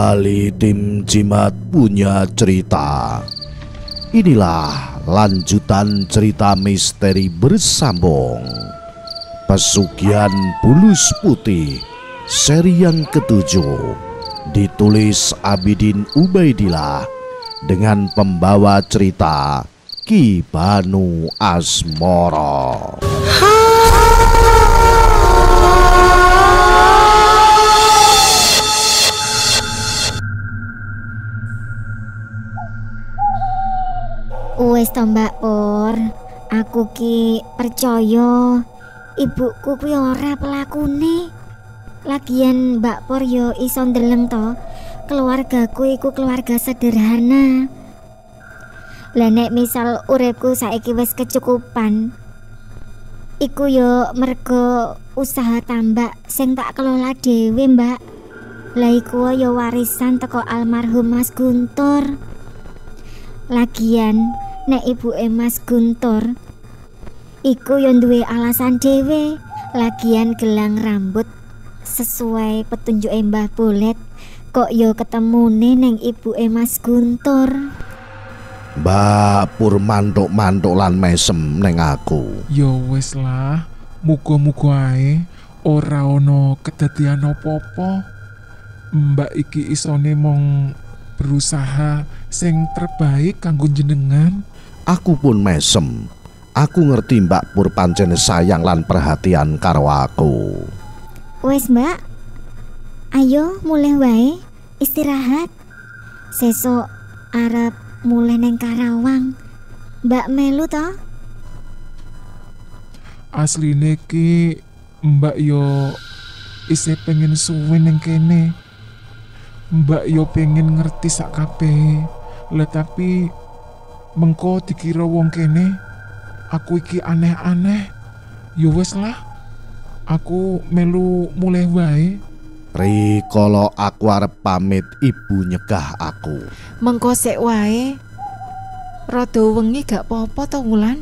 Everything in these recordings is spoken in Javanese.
Kembali tim Jimat punya cerita. Inilah lanjutan cerita misteri bersambung Pesugihan Bulus Putih seri yang ketujuh, ditulis Abidin Ubaidillah dengan pembawa cerita Ki Banu Asmoro. Wes to Mbak Pur, aku ki percaya ibuku kuwi ora pelakune. Lagian Mbak Pur yo iso ndeleng to, keluargaku iku keluarga sederhana. Lah nek misal uripku saiki wis kecukupan, iku yo mergo usaha tambak sing tak kelola dhewe, Mbak. Lah iku yo warisan teko almarhum Mas Guntur. Lagian nek ibuke Mas Guntur iku yo duwe alasan dhewe. Lagian gelang rambut sesuai petunjuke Mbah Bolet kok yo ketemune neng ibuke Mas Guntur. Mbak Pur mantuk-mantuk lan mesem neng aku. Yo wis lah, muga-muga ae ora ana kedadian apa-apa. Mbak iki isone mong berusaha sing terbaik kanggo jenengan. Aku pun mesem. Aku ngerti Mbak Pur pancen sayang lan perhatian karo aku. Wes Mbak, ayo mulih wae, istirahat. Sesuk arep mulih neng Karawang. Mbak melu to? Asline ki Mbak yo isih pengen suwe neng kene. Mbak yo pengen ngerti sak kabeh. Lah tapi mengko dikira wong kene aku iki aneh-aneh. Yo wis lah, aku melu mulih wae. Rikala aku arep pamit, ibu nyegah aku. Mengko sik wae. Rada wengi gak apa-apa to Wulan?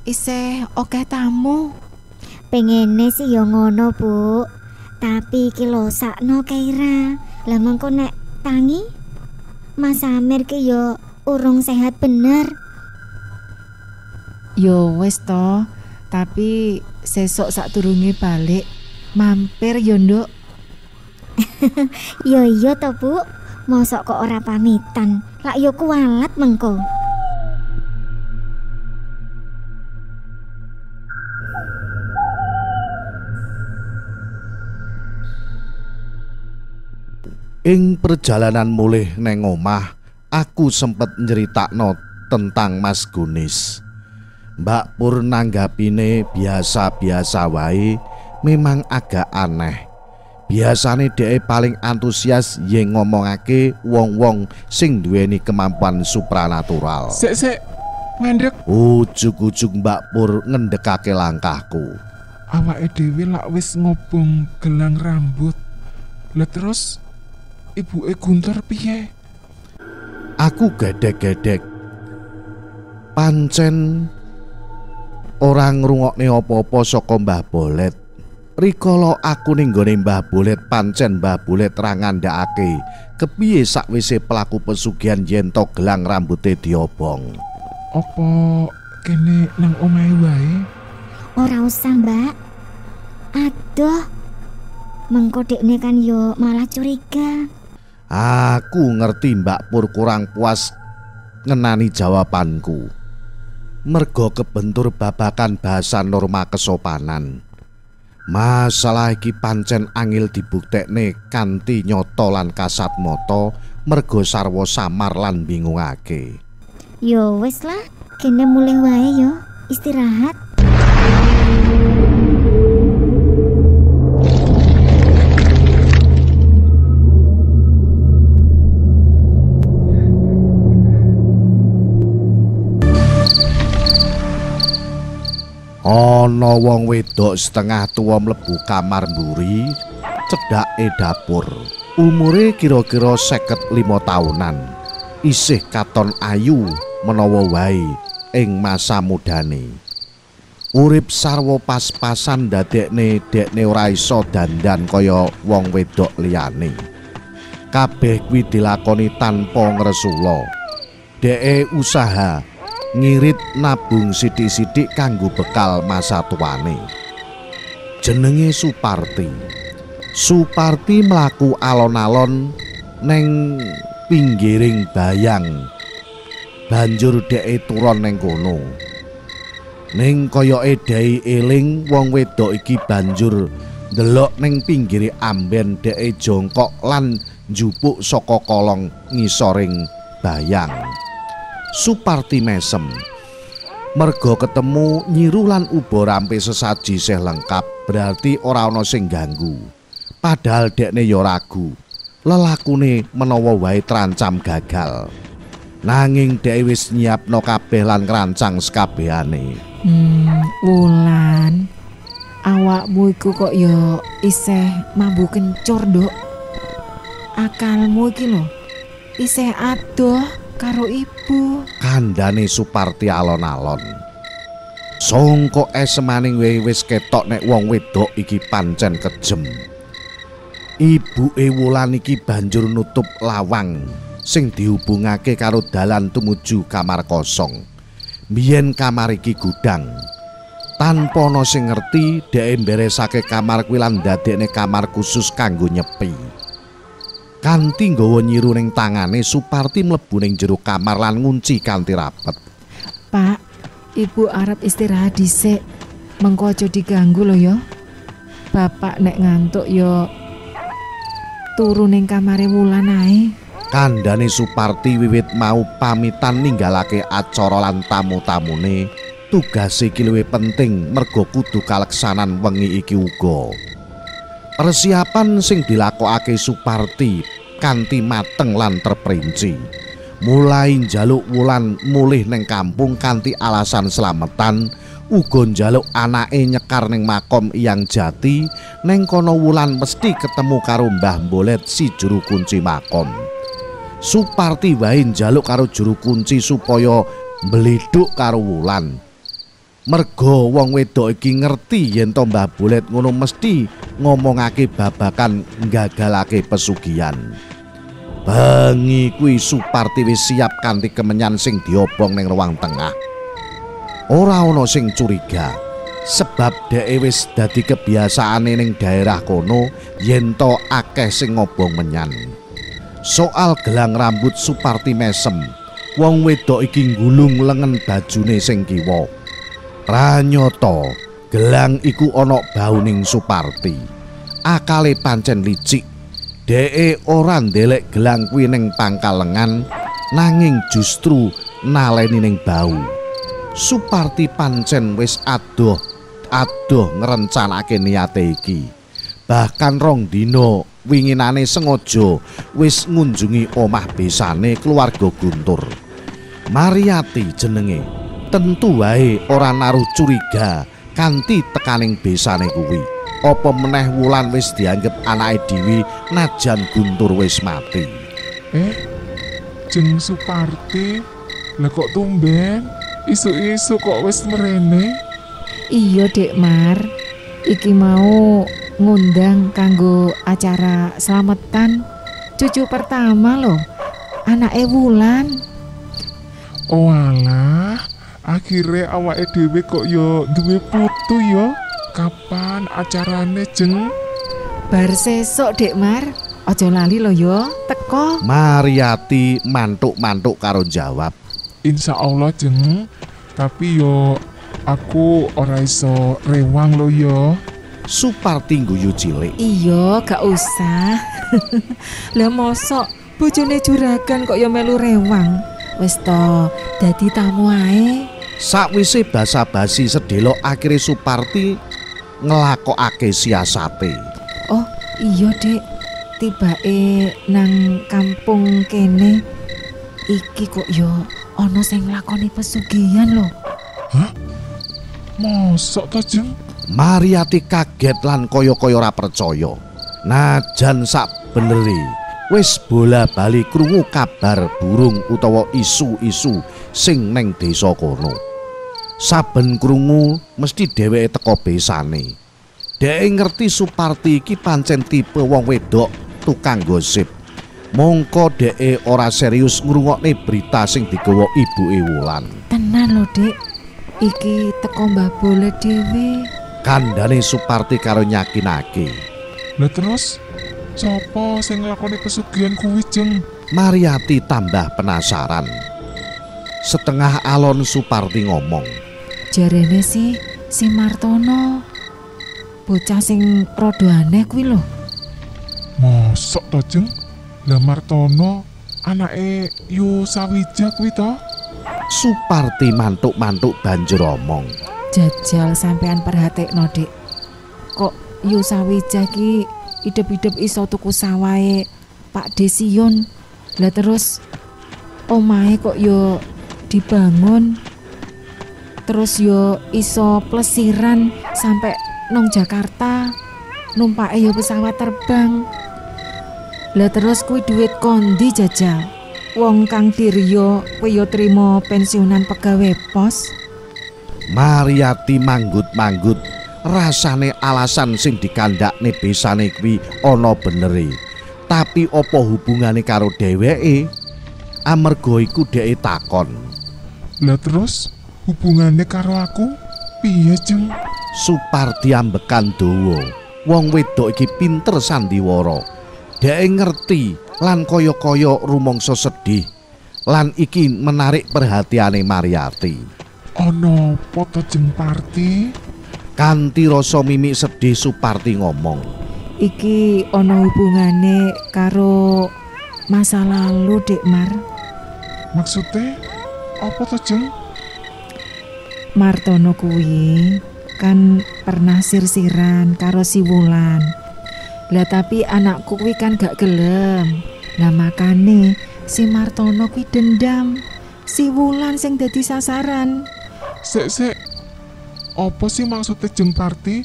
Isih akeh tamu. Pengene sih yo ngono, Bu. Tapi iki lho sakno Keira. Lah mengko nek tangi Mas Amir ki yo urung sehat bener. Yo wis to, tapi sesuk sadurunge balik mampir yo, Nduk. Yo iya to, Bu. Mosok kok ora pamitan. Lak yo kualat mengko. Ing perjalanan mulih neng omah, aku sempet nyeritakno tentang Mas Gunis. Mbak Pur nanggapine biasa-biasa wae, memang agak aneh. Biasane dhek paling antusias yen ngomongake wong-wong sing duweni kemampuan supranatural. Sik sik, mandek. Ujug-ujug Mbak Pur ngendekake langkahku. Awake dhewe lak wis ngobong gelang rambut. Lah terus ibuke Guntur piye? Aku gedek-gedek. Pancen ora ngrungokne apa-apa saka Mbah Bolet. Rikala aku ning nggone Mbah Bolet, pancen Mbah Bolet ra ngandhakake kepiye sakwise pelaku pesugihan yen to gelang rambute diobong. Apa kene nang omahe wae? Ora usah, Mbak. Aduh. Mengko dekne kan yo malah curiga. Aku ngerti Mbak Pur kurang puas ngenani jawabanku. Mergo kebentur babakan bahasa norma kesopanan. Masalah iki pancen angil dibuktekne kanthi nyata lan kasat mata, mergo sarwa samar lan bingungake. Yo wis lah, kene mulih wae yo, istirahat. Ana wong wedok setengah tuwa mlebu kamar mburi cedhake dapur. Umure kira-kira 55 taunan. Isih katon ayu menawa wae ing masa mudane. Urip sarwa pas-pasan dadekne dekne ora iso dandan kaya wong wedok liyane. Kabeh kuwi dilakoni tanpa ngresula. Dheke usaha ngirit nabung sithik-sithik kanggo bekal masa tuane. Jenenge Suparti. Suparti mlaku alon-alon neng pinggiring bayang. Banjur dheke turun neng kono. Ning koyoke dheke eling wong wedok iki banjur ndelok ning pinggire amben dheke jongkok lan njupuk saka kolong ngisoring bayang. Suparti mesem. Merga ketemu nyiru lan uba rampe sesaji sih lengkap, berarti ora ana sing ganggu. Padahal dekne ya ragu. Lelakune menawa wae terancam gagal. Nanging dheke wis nyiapno kabeh lan ngrancang sekabehane. Wulan, awakmu iku kok ya isih mambu kencur, Nduk. Akalmu iki lho isih adoh karo ibu. Kandhane Suparti alon-alon. Songko esemaning wis ketok nek wong wedok iki pancen kejem. Ibuke Wulan iki banjur nutup lawang sing dihubungake karo dalan tumuju kamar kosong. Biyen kamar iki gudang. Tanpa ana sing ngerti, dheke mberesake kamar kuwi lan ndadekne kamar khusus kanggo nyepi. Kanthi nggawa nyiru ning tangane, Suparti mlebu ning jero kamar lan ngunci kanthi rapet. Pak, ibu arep istirahat dhisik. Mengko aja diganggu lho ya. Bapak nek ngantuk ya turu ning kamare Wulan ae. Kandhane Suparti wiwit mau pamitan ninggalake acara lan tamu-tamune. Tugas iki luwih penting merga kudu kaleksanan wengi iki uga. Persiapan sing dilakokake Suparti kanthi mateng lan terperinci. Mulai njaluk Wulan mulih ning kampung kanthi alasan slametan, uga njaluk anake nyekar ning makom Iyang Jati, ning kono Wulan mesti ketemu karo Mbah Bolet si juru kunci makom. Suparti wae njaluk karo juru kunci supaya mbledhuk karo Wulan. Merga wong wedok iki ngerti yen to Mbah Bolet ngono mesti ngomongake babakan nggagalake pesugihan. Bengi kuwi Suparti wis siap kanthi kemenyan sing diobong ning ruang tengah. Ora ana sing curiga, sebab dheke wis dadi kebiasaane ning daerah kono yen to akeh sing ngobong menyan. Soal gelang rambut Suparti mesem, wong wedok iki nggulung lengen bajune sing kiwa. Pranyata gelang iku ana bauning Suparti. Akale pancen licik. Dheke ora ndelek gelang kuwi ning pangkal lengan, nanging justru naleni ning bau. Suparti pancen wis adoh-adoh ngrencanake niate iki. Bahkan rong dina winginane sengaja wis ngunjungi omah besane keluarga Guntur. Mariati jenenge. Tentu wae ora naruh curiga kanthi tekaning besane kuwi. Apa meneh Wulan wis dianggep anake dhewe najan Guntur wis mati. Jeng Suparti, lah kok tumben isuk-isuk kok wis mrene? Iya, Dek Mar. Iki mau ngundang kanggo acara slametan cucu pertama loh, anake Wulan. Oh alah, akhirnya awake dhewe kok yo duwe putu yo. Kapan acarane, Jeng? Bar sesuk, Dek Mar. Aja lali lho yo, teko. Mariati mantuk-mantuk karo jawab. Insya Allah, Jeng. Tapi yo aku ora iso rewang lho yo. Suparti guyu cilik. Iya, gak usah. Lah mosok bojone juragan kok yo melu rewang. Wis to, dadi tamu ae. Sakwise basa-basi sedelok akhire Suparti nglakokake siasate. Oh, iya, Dek. Tibake nang kampung kene iki kok yo ana sing nglakoni pesugihan lho. Hah? Mosok ta, Jeng? Mariati kaget lan kaya-kaya ora percaya. Najan sak benere wis bola-bali krungu kabar burung utawa isu-isu sing neng desa kono. Saben krungu mesti dheweke teka besane. Dheweke ngerti Suparti iki pancen tipe wong wedok tukang gosip. Mongko dheke ora serius ngrungokne berita sing digawa ibuke Wulan. Tenan lho, Dik. Iki teko Mbah Bolet dhewe. Kandhane Suparti karo nyakinake. Lah terus sapa sing nglakoni pesugihan kuwi, Jeng? Mariati tambah penasaran. Setengah alon Suparti ngomong. Jarene sih si Martono. Bocah sing rada aneh kuwi lho. Mosok to, Jeng? Lah Martono anake Yu Sawija kuwi to? Suparti mantuk-mantuk banjur omong. Jajal sampean perhatekno, Dik. Kok Yu Sawija ki idep-idep iso tuku sawahe Pak Desion. Lah terus omahe kok yo dibangun. Terus yo iso plesiran sampai nang Jakarta. Numpake yo pesawat terbang. Lah terus kuwi duit kondi jajal. Wong kang Diryo kuwi yo trimo pensiunan pegawai pos. Mariati manggut-manggut, rasane alasan sing dikandhakne besane kuwi ana benere. Tapi apa hubungane karo dheweke? Amarga iku dheke takon. Lah terus hubungane karo aku piye, Jeng? Suparti ambekan dawa. Wong wedok iki pinter sandiwara. Dheke ngerti lan kaya-kaya rumangsa sedih. Lan iki menarik perhatiane Mariati. Ana apa to, Jeng Parti? Kanthi rasa mimik sedih Suparti ngomong. Iki ana hubungane karo masa lalu, Dik Mar. Maksude apa to, Jeng? Martono kuwi kan pernah sir-siran karo si Wulan. Lah tapi anakku kuwi kan gak gelem. Lah makane si Martono kuwi dendam. Si Wulan sing dadi sasaran. Sik-sik. Apa sih maksudnya Jeng Parti?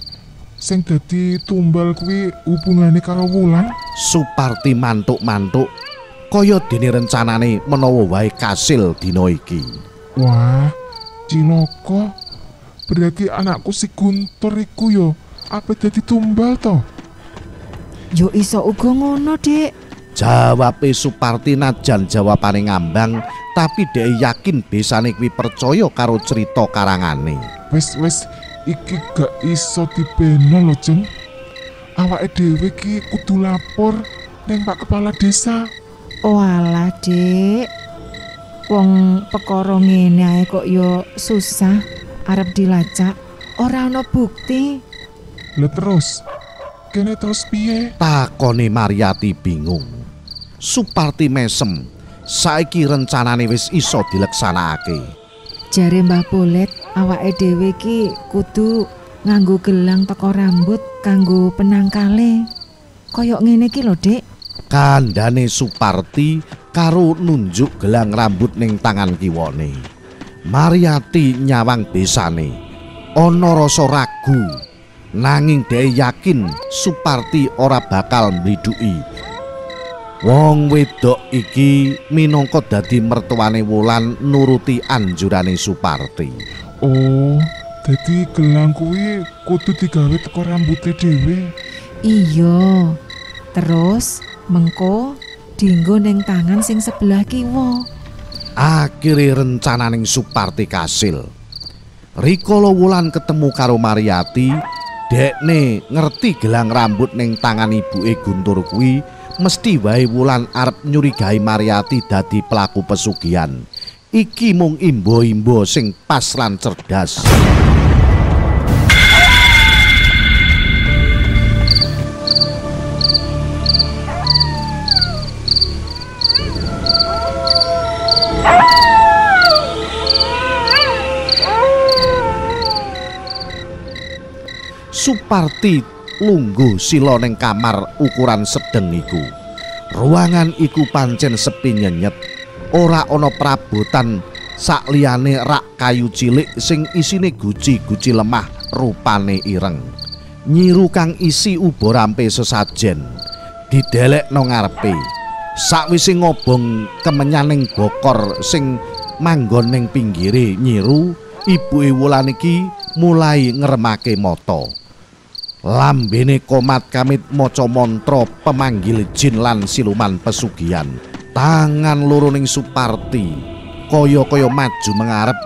Sing dadi tumbal kuwi hubungane karo Wulan? Suparti mantuk-mantuk kaya dene rencanane menawa wae kasil dina iki. Wah, cilaka. Berarti anakku si Guntur iku yo ape dadi tumbal to? Yo iso uga ngono, Dik. Jawabe Suparti najan jawabane ngambang, tapi dhek yakin besane kuwi percaya karo cerita karangane. Wis iki gak iso dibeno lho, Jeng. Awake dhewe iki kudu lapor ning Pak Kepala Desa. Oalah, Dik. Wong perkara ngene ae kok yo susah arep dilacak, ora ana bukti. Lah terus kene terus piye? Takone Mariati bingung. Suparti mesem. Saiki rencanane wis iso dileksanakake. Jare Mbah Bolet, awake dhewe iki kudu nganggo gelang teko rambut kanggo penangkale. Koyok ngene iki lho, Dik. Kandhane Suparti karo nunjuk gelang rambut ning tangan kiwane. Mariati nyawang besane. Ana rasa ragu. Nanging dhek yakin Suparti ora bakal mliduki. Wong wedok iki minangka dadi mertuane Wulan nuruti anjurane Suparti. Oh, dadi gelang kuwi kudu digawe teko rambute dhewe. Iya. Terus mengko dinggo ning tangan sing sebelah kiwa. Akhire rencananing Suparti kasil. Rikala Wulan ketemu karo Mariati, dekne ngerti gelang rambut ning tangan ibuke Guntur kuwi mesti wae Wulan arep nyurigai Mariati dadi pelaku pesugihan. Iki mung imbo-imbo sing pas lan cerdas. Suparti lungguh sila ning kamar ukuran sedeng iku. Ruangan iku pancen sepi nyenyet. Ora ana prabotan sakliyane rak kayu cilik sing isine guci-guci lemah rupane ireng. Nyiru kang isi uba rampe sesajen didelekno ngarepe. Sakwise ngobong kemenyaning bokor sing manggon ning pinggire nyiru, ibuke Wulan iki mulai ngremake mata. Lambene komat kamit maca mantra pemanggil jin lan siluman pesugihan. Tangan loro ning Suparti kaya-kaya maju mengarep,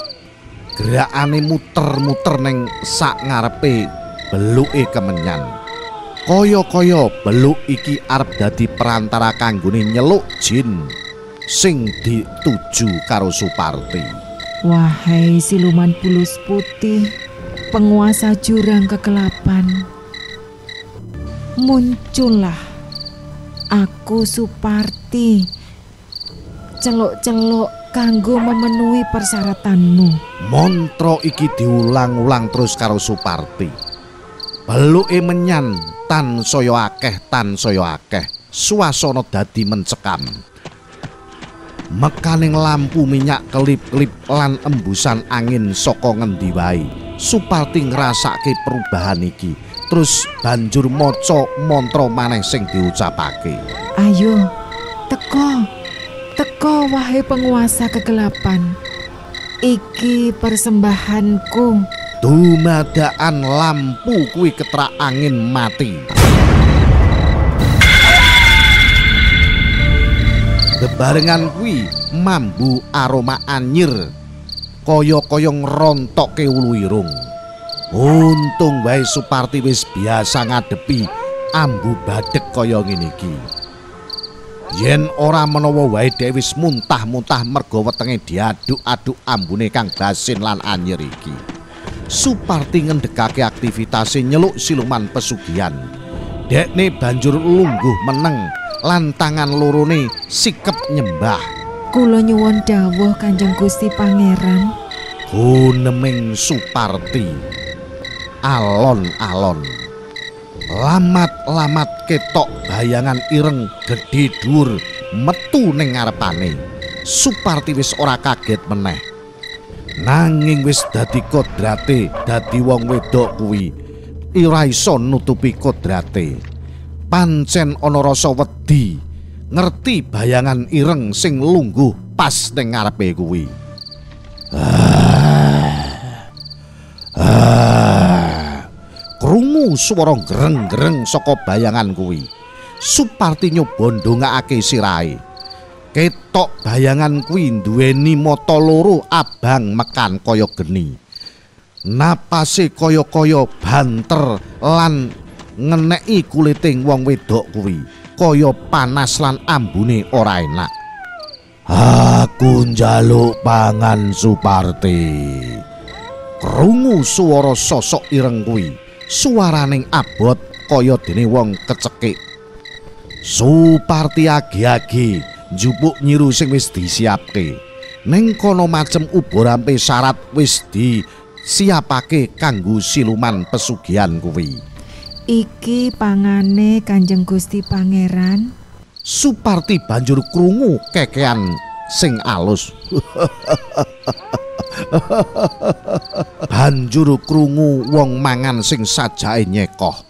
gerakane muter-muter ning sak ngarepe beluke kemenyan. Kaya-kaya beluk iki arep dadi perantara kanggone nyeluk jin sing dituju karo Suparti. Wahai siluman bulus putih, penguasa jurang kegelapan, muncullah aku Suparti, celuk-celuk kanggo memenuhi persyaratanmu. Mantra iki diulang-ulang terus karo Suparti. Beluke menyan tansaya akeh, tansaya akeh. Suasana dadi mencekam. Mekaning lampu minyak kelip-kelip lan embusan angin saka ngendi wae. Suparti ngrasake perubahan iki, terus banjur maca mantra maneh sing diucapake. Ayo, teko, teko wahai penguasa kegelapan. Iki persembahanku. Dumadaan lampu kuwi ketrak angin mati. Bebarengan kuwi mambu aroma anyir kaya-kaya ngrontokke wulu irung. Untung wae Suparti wis biasa ngadepi ambu badhek kaya ngene iki. Yen ora menawa wae dhewe wis muntah-muntah merga wetenge diaduk-aduk ambune kang basin lan anyir iki. Suparti ngendhekake aktivitase nyeluk siluman pesugihan. Dekne banjur lungguh meneng lan tangan lorone sikep nyembah. Kula nyuwun dawuh Kanjeng Gusti Pangeran. Guneming Suparti alon-alon. Lamat-lamat ketok bayangan ireng gedhe dhuwur metu ning ngarepane. Suparti wis ora kaget meneh. Nanging wis dadi kodrate dadi wong wedok kuwi ora iso nutupi kodrate. Pancen ana rasa wedi ngerti bayangan ireng sing lungguh pas ning ngarepe kuwi. Krungu swara greng-greng saka bayangan kuwi. Suparti nyoba ndongakake sirahe. Ketok bayangan kuwi duweni mata loro abang mekan kaya geni. Napase kaya-kaya banter lan ngeneki kulite wong wedok kuwi. Kaya panas lan ambune ora enak. Aku njaluk pangan Suparti. Krungu swara sosok ireng kuwi. Suaraning abot kaya dene wong kecekik. Suparti agi-agi njupuk nyiru sing wis disiapke. Ning kono macem uba rampe syarat wis disiapake kanggo siluman pesugihan kuwi. Iki pangane Kanjeng Gusti Pangeran. Suparti banjur krungu kekean sing alus. Banjur krungu wong mangan sing sajake nyekoh.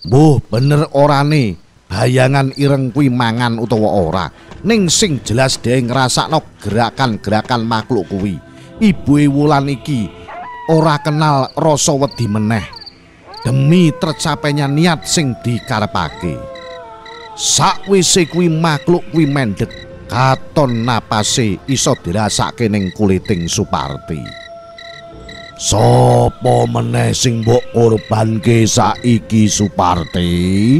Mbuh bener orane bayangan ireng kuwi mangan utawa ora. Ning sing jelas dhewe ngrasakno gerakan-gerakan makhluk kuwi. Ibuke Wulan iki ora kenal rasa wedi meneh. Demi tercapainya niat sing dikarepake. Sakwise kuwi makhluk kuwi mendhet, katon napase iso dirasake ning kuliting Suparti. Sopo meneh sing mbok korbanke saiki Suparti?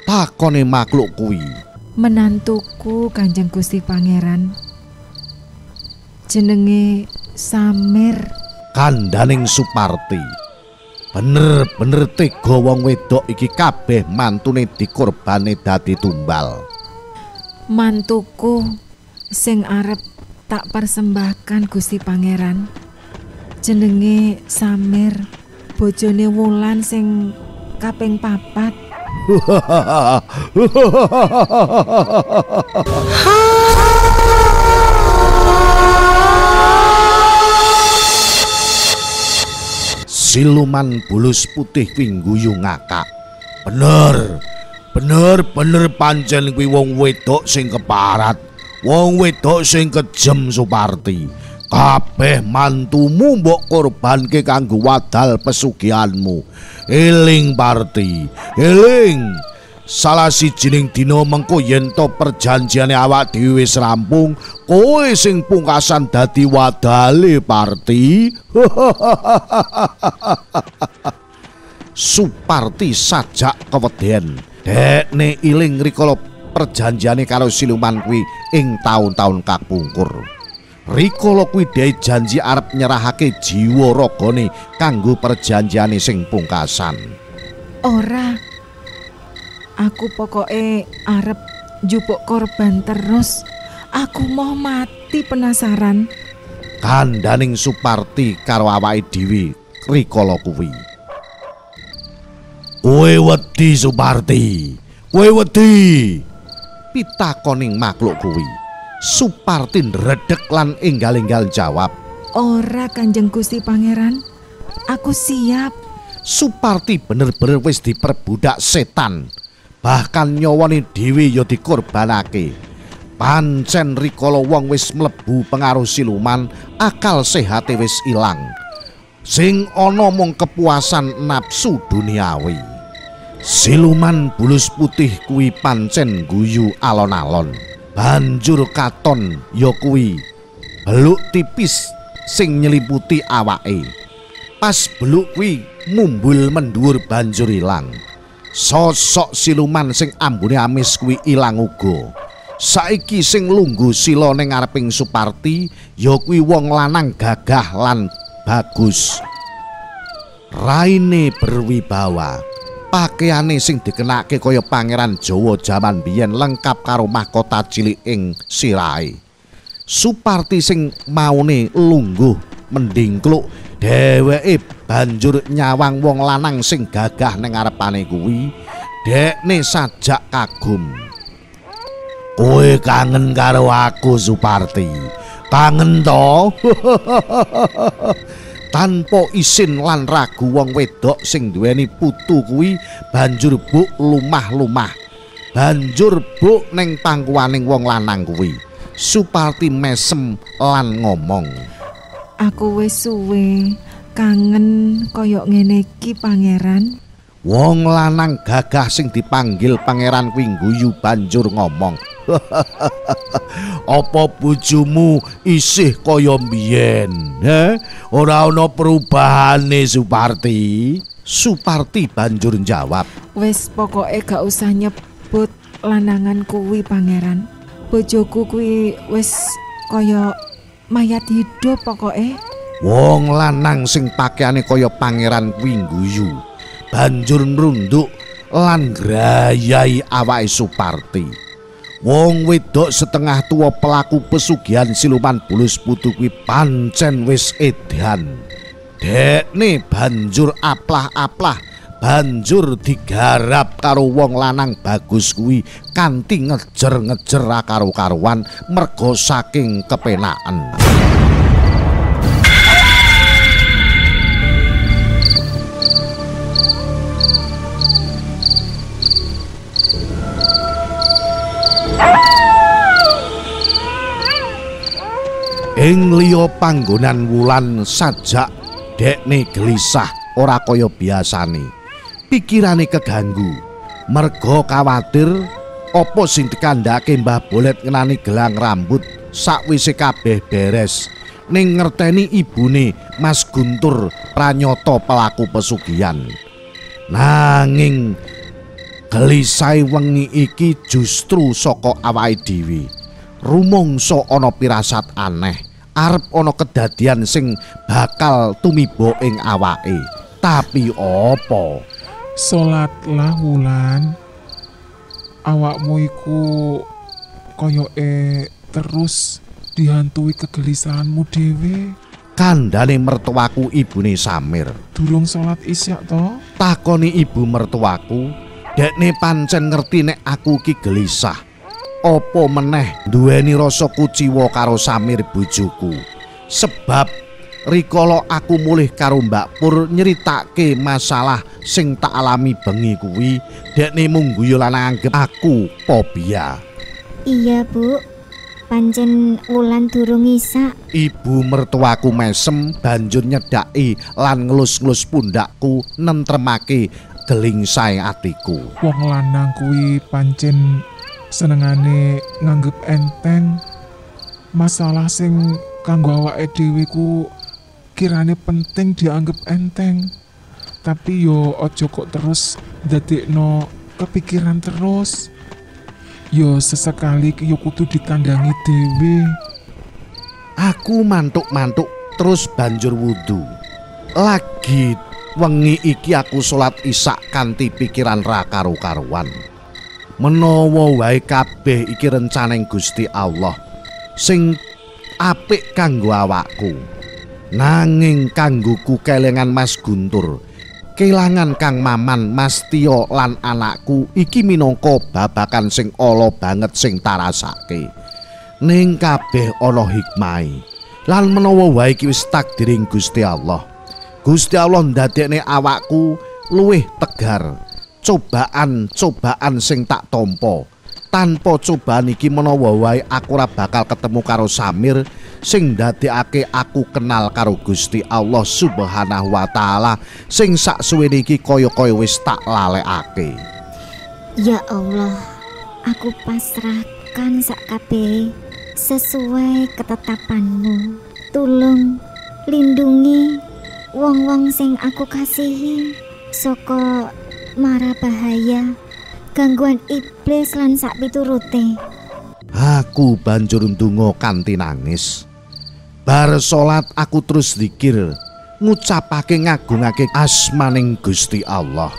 Takone makhluk kuwi. Menantuku Kanjeng Gusti Pangeran. Jenenge Samir. Kandhaning Suparti. Bener-bener tega wong wedok iki kabeh mantune dikorbane dadi tumbal. Mantuku sing arep tak persembahkan Gusti Pangeran. Jenenge Samir, bojone Wulan sing kaping 4. Siluman bulus putih kuwi ngguyu ngakak. Bener, bener bener pancen kuwi wong wedok sing keparat, wong wedok sing kejem Suparti. Kabeh mantumu mbok korbanke kanggo wadal pesugihanmu. Eling Parti, eling. Salah sijining dina mengko yen to perjanjiane awak dhewe wis rampung, kowe sing pungkasan dadi wadale Parti. Suparti sajak keweden. Dekne iling rikala perjanjiane karo siluman kuwi ing taun-taun kapungkur. Rikala kuwi dhewe janji arep nyerahake jiwa ragane kanggo perjanjiane sing pungkasan. Ora. Aku pokoke arep njupuk korban terus. Aku mau mati penasaran. Kandhaning Suparti karo awake dhewe rikala kuwi. Kowe wedi Suparti, kowe wedi, pitakoning makhluk kuwi. Suparti ndredeg lan enggal-enggal jawab, Ora Kanjeng Gusti Pangeran, aku siap. Suparti bener-bener wis diperbudak setan. Bahkan nyawane dhewe ya dikorbanake. Pancen rikala wong wis mlebu pengaruh siluman, akal sehate wis ilang. Sing ana mung kepuasan nafsu duniawi. Siluman bulus putih kuwi pancen guyu alon-alon. Banjur katon ya kuwi beluk tipis sing nyeliputi awake. Pas beluk kuwi mumbul mendhuwur banjur ilang. Sosok siluman sing ambune amis kuwi ilang uga. Saiki sing lungguh sila ning ngareping Suparti ya kuwi wong lanang gagah lan bagus. Raine berwibawa. Pakaiane sing dikenake kaya pangeran Jawa jaman biyen lengkap karo mahkota cilik ing sirahe. Suparti sing maune lungguh mendingkluk, dheweke banjur nyawang wong lanang sing gagah ning ngarepane kuwi. Dekne sajak kagum. Kowe kangen karo aku Suparti? Kangen to? Tanpa isin lan ragu wong wedok sing duweni putu kuwi banjur buk lumah-lumah. Banjur buk ning pangkuaning wong lanang kuwi. Suparti mesem lan ngomong, Aku wis suwe kangen koyok ngene iki pangeran. Wong lanang gagah sing dipanggil pangeran kuwi guyu banjur ngomong, Apa bojomu isih kaya mbiyen? He? Ora ana perubahane Suparti. Suparti banjur njawab, Wis pokoke gak usah nyebut lanangan kuwi pangeran. Bojoku kuwi wis kaya mayat hidup pokoke. Wong lanang sing pakaiane kaya pangeran kuwi guyu. Banjur nrunduk lan grayai awake Suparti. Wong wedok setengah tua pelaku pesugihan siluman bulus putu kuwi pancen wis edan. Dekne banjur aplah-aplah, banjur digarap karo wong lanang bagus kuwi kanthi ngejer-ngejer karo-karuan merga saking kepenaken. Ing liya panggonan Wulan sajak dekne gelisah ora kaya biasane. Pikirane keganggu merga kawatir apa sing dikandhake Mbah Bolet ngenani gelang rambut sakwise kabeh beres. Ning ngerteni ibune Mas Guntur pranyata pelaku pesugihan. Nanging gelisahe wengi iki justru saka awake dhewe. Rumangsa ana pirasat aneh, arep ana kedadian sing bakal tumiba ing awake. Tapi apa? Salatlah Wulan. Awakmu iku koyoke terus dihantui kegelisahanmu dhewe. Kandhane mertuaku ibune Samir. Durung salat isya to? Takoni ibu mertuaku, dekne pancen ngerti nek aku ki gelisah. Apa meneh duweni rasa kuciwa karo Samir bojoku. Sebab rikala aku mulih karo Mbak Pur nyeritake masalah sing tak alami bengi kuwi, dekne mung guyu lan anggep aku fobia. Iya, Bu. Pancen Wulan durung isak. Ibu mertuaku mesem banjur nyedhaki lan ngelus-ngelus pundakku nentremake gelingsae atiku. Wong lanang kuwi pancen senengane nganggep enteng. Masalah sing kanggo awake dhewe ku kirane penting dianggep enteng. Tapi yo aja kok terus ndadekno kepikiran terus. Yo sesekali yo kudu ditandangi dhewe. Aku mantuk-mantuk terus banjur wudu. Lagi wengi iki aku salat isak kanthi pikiran ra karu-karuan. Menawa wae kabeh iki rencaneng Gusti Allah sing apik kanggo awakku. Nanging kanggoku kelingan Mas Guntur, kelangan Kang Maman, Mas Tio lan anakku iki minangka babakan sing ala banget sing tarasake. Ning kabeh ana hikmahe. Lan menawa wae iki wis takdiring Gusti Allah. Gusti Allah ndadekne awakku luwih tegar. Cobaan-cobaan sing tak tampa. Tanpa cobaan iki menawa wae aku ora bakal ketemu karo Samir sing ndadekake aku kenal karo Gusti Allah Subhanahu wa taala sing saksuwene iki kaya-kaya wis tak lalekake. Ya Allah, aku pasrahkan sak kabeh sesuai ketetapanmu. Tulung lindungi wong-wong sing aku kasihi saka mara bahaya, gangguan iblis lan sak piturute. Aku banjur ndonga kanthi nangis. Bar salat aku terus zikir, ngucapake ngagungake asmaning Gusti Allah.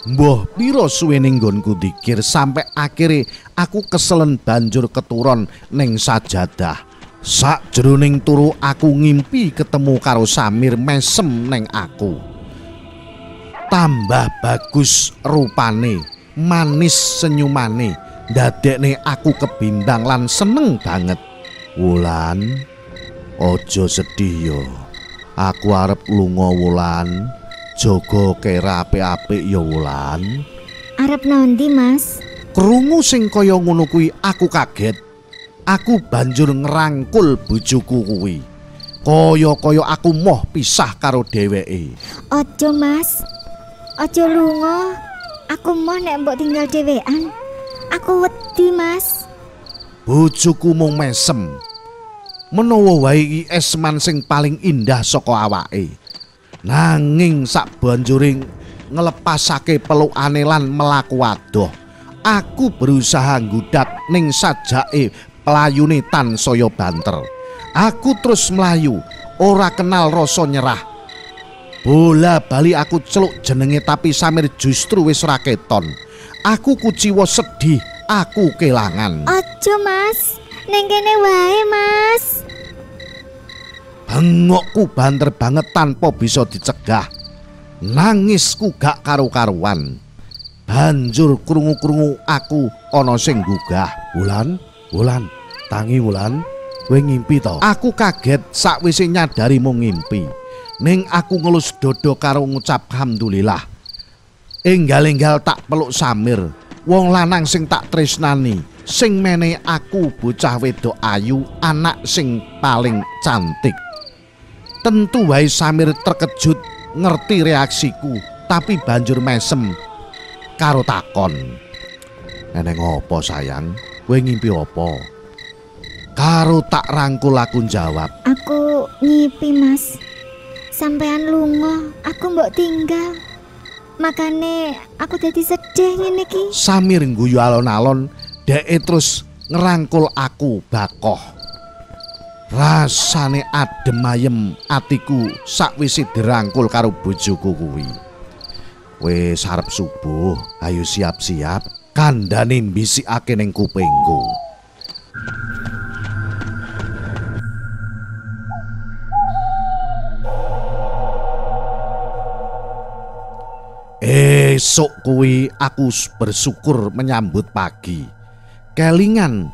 Mbah pira suwene nggonku zikir sampe akhire aku keselen banjur keturon ning sajadah. Sakjroning turu aku ngimpi ketemu karo Samir mesem ning aku. Tambah bagus rupane, manis senyumane, ndadekne aku kebimbang lan seneng banget. Wulan, aja sedih yo. Aku arep lunga Wulan. Jaga kera apik-apik yo Wulan. Arep nondi, Mas? Krungu sing kaya ngono kuwi aku kaget. Aku banjur ngerangkul bojoku kuwi. Kaya-kaya aku moh pisah karo dheweke. Aja, Mas. Aja lunga. Aku moh nek mbok tinggal dhewean. Aku wedi, Mas. Bojoku mung mesem. Menawa wae iki esman sing paling indah saka awake. Nanging sakbanjure nglepasake pelukane lan mlaku adoh, aku berusaha nggudak ning sajake pelayune tansaya banter. Aku terus mlayu, ora kenal rasa nyerah. Bola bali aku celuk jenenge tapi Samir justru wis ora keton. Aku kuciwa sedih, aku kelangan. Aja, Mas. Ning kene wae, Mas. Bengokku banter banget tanpa bisa dicegah. Nangisku gak karu-karuan. Banjur krungu-krungu aku ana sing gugah. Wulan, Wulan, tangi Wulan, kowe ngimpi to? Aku kaget sakwise nyadari mung ngimpi. Ning aku ngelus dodo karo ngucap alhamdulillah. Enggal-enggal tak peluk Samir, wong lanang sing tak tresnani, sing mene aku bocah wedok ayu, anak sing paling cantik. Tentu wae Samir terkejut ngerti reaksiku, tapi banjur mesem karo takon. Neneng opo sayang? Kowe ngimpi opo? Karo tak rangkul aku jawab. Aku ngimpi, Mas. Sampean lunga, aku mbok tinggal. Makane aku dadi sedih ngene iki. Samir ngguyu alon-alon, dheke terus ngerangkul aku bakoh. Rasane adem ayem atiku sakwise dirangkul karo bojoku kuwi. Wis arep subuh, ayo siap-siap. Kandhane mbisikake ning kupingku. Esuk kuwi aku bersyukur menyambut pagi. Kelingan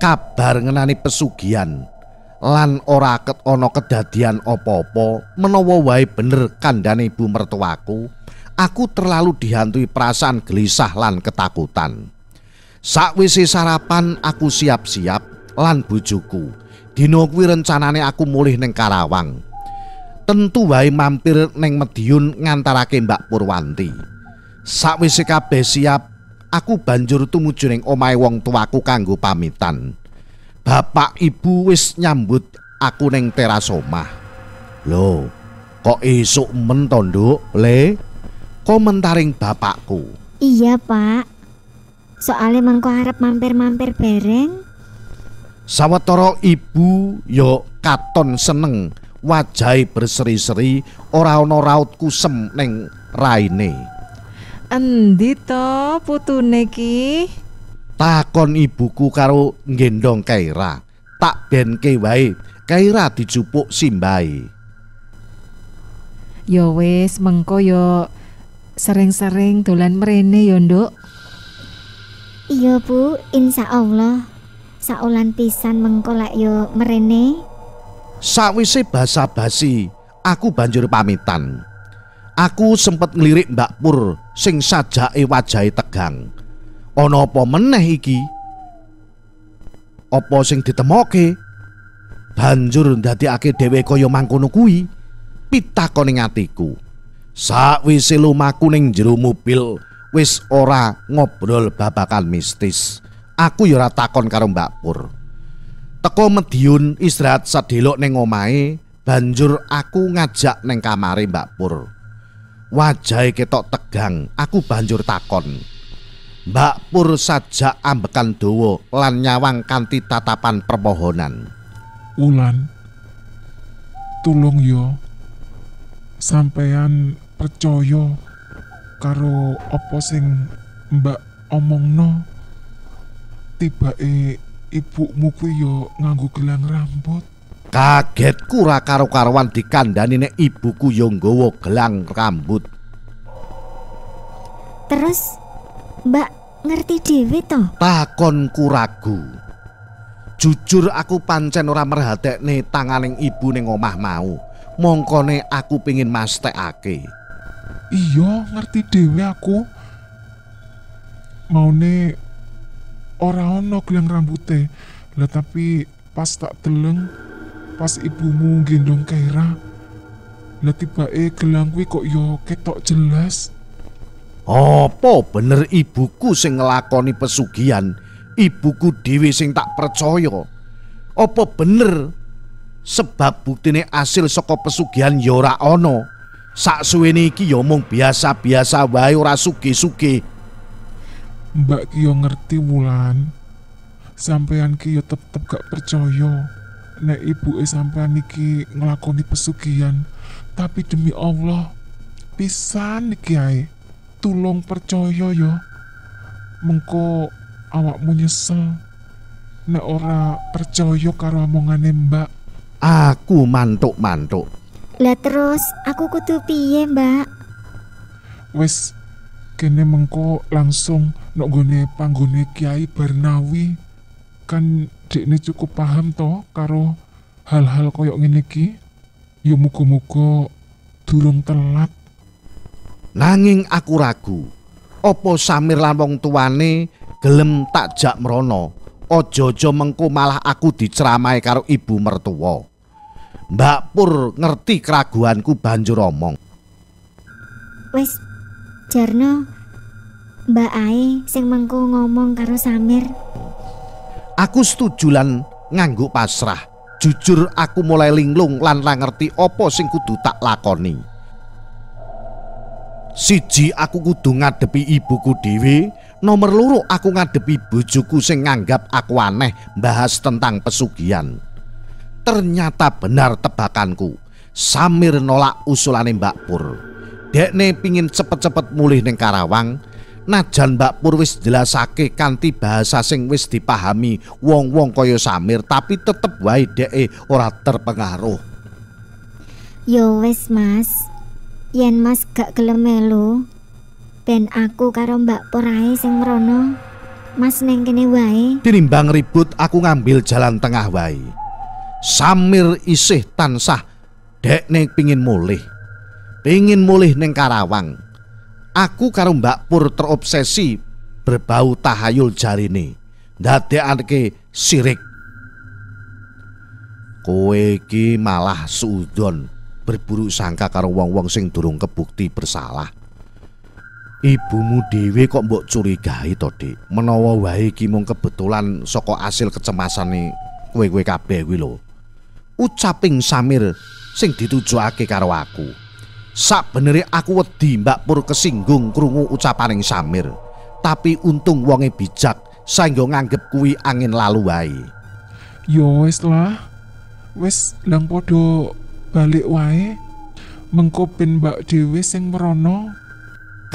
kabar ngenani pesugihan lan ora ana kedadian apa-apa, menawa wae bener kandhane ibu mertuaku, aku terlalu dihantui perasaan gelisah lan ketakutan. Sakwise sarapan aku siap-siap lan bojoku. Dina kuwi rencanane aku mulih ning Karawang. Tentu wae mampir ning Madiun ngantarake Mbak Purwanti. Sakwise kabeh siap, aku banjur tumuju ning omahe wong tuaku kanggo pamitan. Bapak ibu wis nyambut aku ning teras omah. Lho, kok esuk men to, Nduk? Le, komentaring bapakku. Iya, Pak. Soale mengko arep mampir-mampir bareng. Sawetara ibu yo katon seneng, wajahe berseri-seri, ora ana raut kusem ning raine. Endi to putune ki? Takon ibuku karo nggendong Kaira. Tak benke wae, Kaira dijupuk simbahe. Ya wis, mengko yo sering-sering dolan mrene ya, Nduk. Iya, Bu, insyaallah. Saulan pisan mengko lek yo mrene. Sawise basa-basi, aku banjur pamitan. Aku sempet nglirik Mbak Pur sing sajake wajahe tegang. Ana apa meneh iki? Apa sing ditemoke? Banjur ndadekake dhewe kaya mangkono kuwi, pitakone atiku. Sakwise lumaku ning jero mobil, wis ora ngobrol babakan mistis. Aku ya ora takon karo Mbak Pur. Teko Madiun istirahat sedelok ning omahe, banjur aku ngajak ning kamare Mbak Pur. Wajahe ketok tegang, aku banjur takon. Mbak Pur sajak ambekan dawa lan nyawang kanthi tatapan permohonan. Wulan, tulung yo, sampean percaya karo apa sing Mbak omongno. Tibake ibumu kuwi yo nganggo gelang rambut. Kagetku ra karo-karuan dikandani nek ibuku yo nggawa gelang rambut. Terus Mbak ngerti dhewe to? Takonku ragu. Jujur aku pancen ora merhatekne tanganing ibu ning omah mau. Mongkone aku pengin mastekake. Iya, ngerti dhewe aku. Maune ora ana gelang rambute. Lah tapi pas tak deleng pas ibumu gendong Kaira, lah tibake gelang kuwi kok yo ketok jelas. Apa bener ibuku sing nglakoni pesugihan? Ibuku dhewe sing tak percaya. Apa bener? Sebab buktine asil saka pesugihan ya ora ana. Saksuwene iki ya mung biasa-biasa wae, ora sugih-sugih. Mbak ki yo ngerti Wulan. Sampean ki yo tetep gak percaya nek ibuke sampean iki nglakoni pesugihan. Tapi demi Allah, pisan iki ae. Tulung percaya yo. Mengko awakmu nyesel nek ora percaya karo omongane Mbak. Aku mantuk-mantuk. Lah terus aku kudu piye, Mbak? Wis kene mengko langsung nok nggone panggone Kiai Barnawi. Kan dekne cukup paham to karo hal-hal koyo ngene iki. Ya muga-muga durung telat. Nanging aku ragu. Apa Samir lan wong tuane gelem tak jak mrono? Aja-aja mengko malah aku diceramahi karo ibu mertua. Mbak Pur ngerti keraguanku banjur omong. Wis jarno Mbak ae sing mengko ngomong karo Samir. Aku setuju lan ngangguk pasrah. Jujur aku mulai linglung lan ra ngerti apa sing kudu tak lakoni. Siji aku kudu ngadepi ibuku dhewe, nomor loro aku ngadepi bojoku sing nganggap aku aneh bahas tentang pesugihan. Ternyata benar tebakanku. Samir nolak usulane Mbak Pur. Dekne pingin cepet-cepet mulih ning Karawang. Najan Mbak Pur wis jelasake kanthi bahasa sing wis dipahami wong-wong kaya Samir, tapi tetep wae dheke ora terpengaruh. Yo wis Mas, yen Mas gak gelem melu, ben aku karo Mbak Pur ae sing mrono. Mas neng kene wae. Tinimbang ribut aku ngambil jalan tengah wae. Samir isih tansah dekne pingin mulih. Pingin mulih ning Karawang. Aku karo Mbak Pur terobsesi Berbau tahayul jarine, ndadekake sirik. Kowe iki malah suudzon, berburuk sangka karo wong-wong sing durung kebukti bersalah. Ibumu dhewe kok mbok curigai to, Dik? Menawa wae iki mung kebetulan saka asil kecemasane kowe-kowe kabeh kuwi lho. Ucaping Samir sing ditujokake karo aku. Sakbenere aku wedi Mbak Pur kesinggung krungu ucapaning Samir. Tapi untung wonge bijak saengga nganggep kuwi angin lalu wae. Yo wis lah. Wis lang padha balik wae. Mengko ben Mbak dhewe sing merono.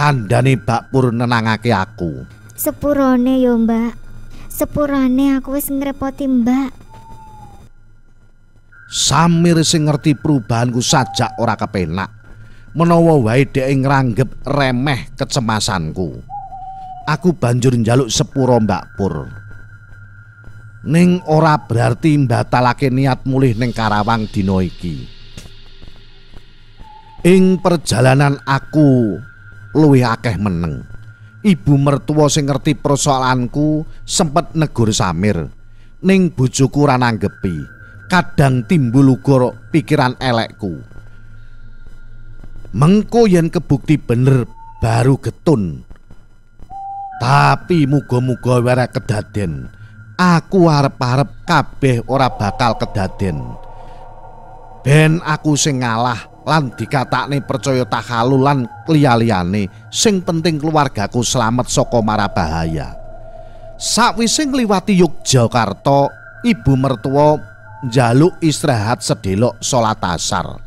Kandhane Mbak Pur nenangake aku. Sepurane yo, Mbak. Sepurane aku wis ngrepoti Mbak. Samir sing ngerti perubahanku sajak ora kepenak. Menawa wae dhek ngranggep remeh kecemasanku. Aku banjur njaluk sepuro Mbak Pur. Ning ora berarti mbatalake niat mulih ning Karawang dina iki. Ing perjalanan aku luwih akeh meneng. Ibu mertua sing ngerti persoalanku sempet negur Samir. Ning bojoku ora nanggepi. Kadang timbul uga pikiran elekku. Mengko yen kebukti bener baru getun. Tapi muga-muga ora kedaden. Aku arep-arep kabeh ora bakal kedaden. Ben aku sing ngalah lan dikatakne percaya takhalul lan liya-liyane, sing penting keluargaku slamet saka mara bahaya. Sakwise ngliwati Yogyakarta, ibu mertua njaluk istirahat sedelok salat asar.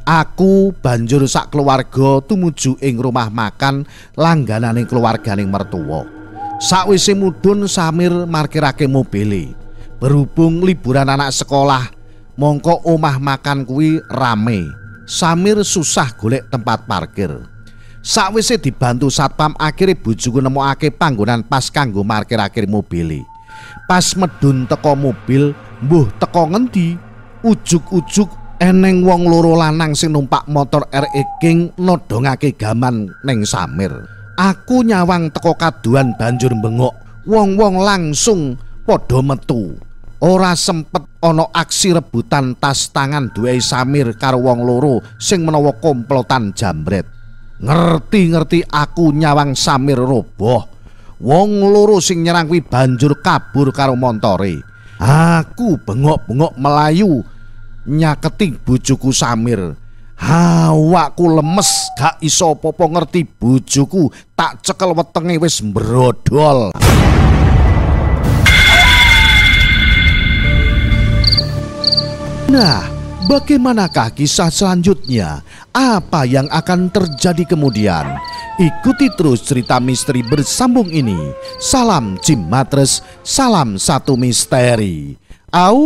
Aku banjur sak keluarga tumuju ing rumah makan langganane keluarganing mertua. Sakwise mudhun Samir markirake mobile. Berhubung liburan anak sekolah, mongko omah makan kuwi rame. Samir susah golek tempat parkir. Sakwise dibantu satpam, akhire bojoku nemokake panggonan pas kanggo markirake mobile. Pas medhun teko mobil, mbuh teko ngendi, ujug-ujug eneng wong loro lanang sing numpak motor RE King nodongake gaman neng Samir. Aku nyawang teko kaduan banjur bengok. Wong-wong langsung padha metu. Ora sempet ana aksi rebutan tas tangan duwe Samir karo wong loro sing menawa komplotan jambret. Ngerti-ngerti aku nyawang Samir roboh. Wong loro sing nyerang kuwi banjur kabur karo montore. Aku bengok-bengok melayu nyaketi bojoku Samir. Awakku lemes gak iso apa-apa, ngerti bojoku tak cekel wetenge wis mbrodol. Nah, bagaimanakah kisah selanjutnya? Apa yang akan terjadi kemudian? Ikuti terus cerita misteri bersambung ini. Salam Jim Matres, salam satu misteri. Au.